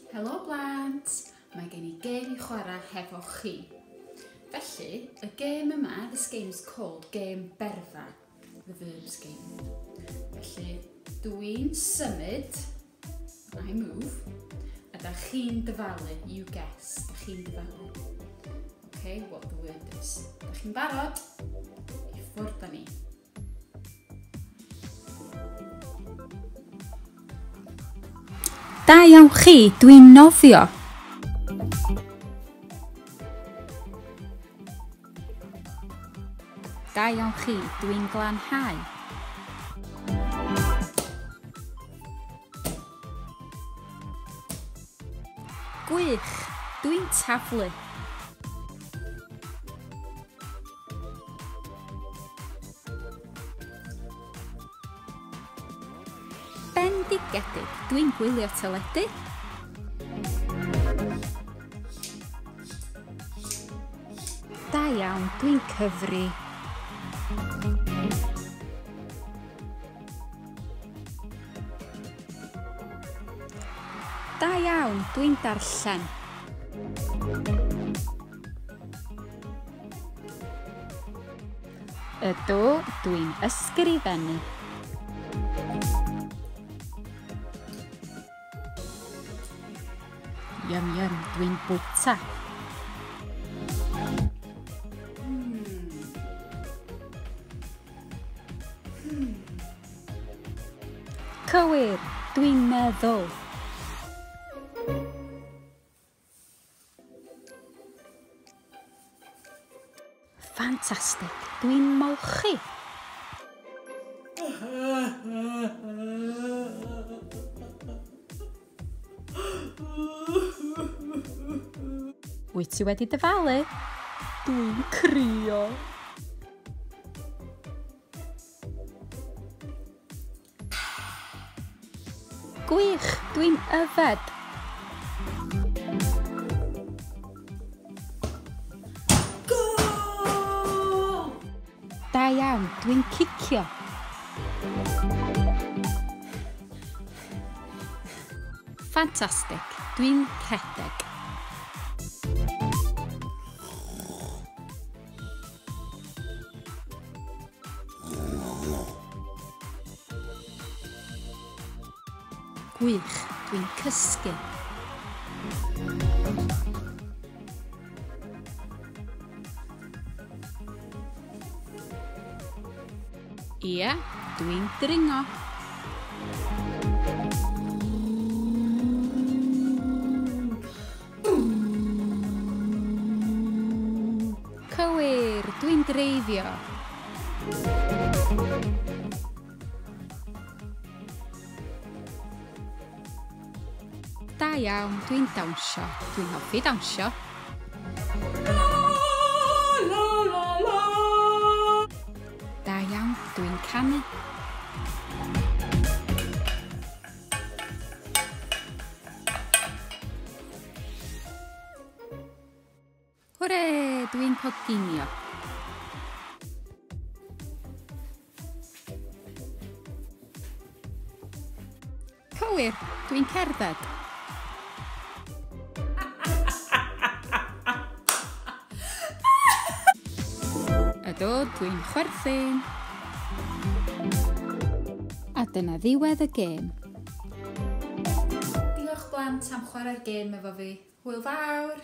Helo blant! Mae gen i gêm i chwarae hefo chi. Felly, y gêm yma, this game is called Gêm Berfa, the verbs game. Felly, dwi'n symud, I move, a da chi'n dyfalu, you guess, da chi'n dyfalu. Okay, what the word is. Da chi'n barod? I ffwrdd â ni. Da iawn chi, dwi'n nofio. Da iawn chi, dwi'n glanhau. Gwych, dwi'n taflu. Bendigedig, dwi'n gwylio teledu. Da iawn, dwi'n cyfri. Da iawn, dwi'n darllen. Ydw, dwi'n ysgrifennu. Yum, yum, dwi'n bwyta. Cywir, dwi'n meddwl. Ffantastig, dwi'n molchi. Wyt ti wedi dyfalu? Dwi'n crio. Gwych, dwi'n yfed. Gôl! Da iawn, dwi'n cicio. Ffantastig, dwi'n rhedeg. Gwych, dwi'n cysgu. Ia, dwi'n dringo. Cywir, dwi'n dreifio. Da iawn, dwi'n dawnsio. Dwi'n hoffi dawnsio. Da iawn, dwi'n canu. Hwre, dwi'n coginio. Cywir, dwi'n cerdded. Ydw, dwi'n chwerthin. A dyna ddiwedd y gêm. Diolch blant am chwarae'r gêm efo fi. Hwyl fawr!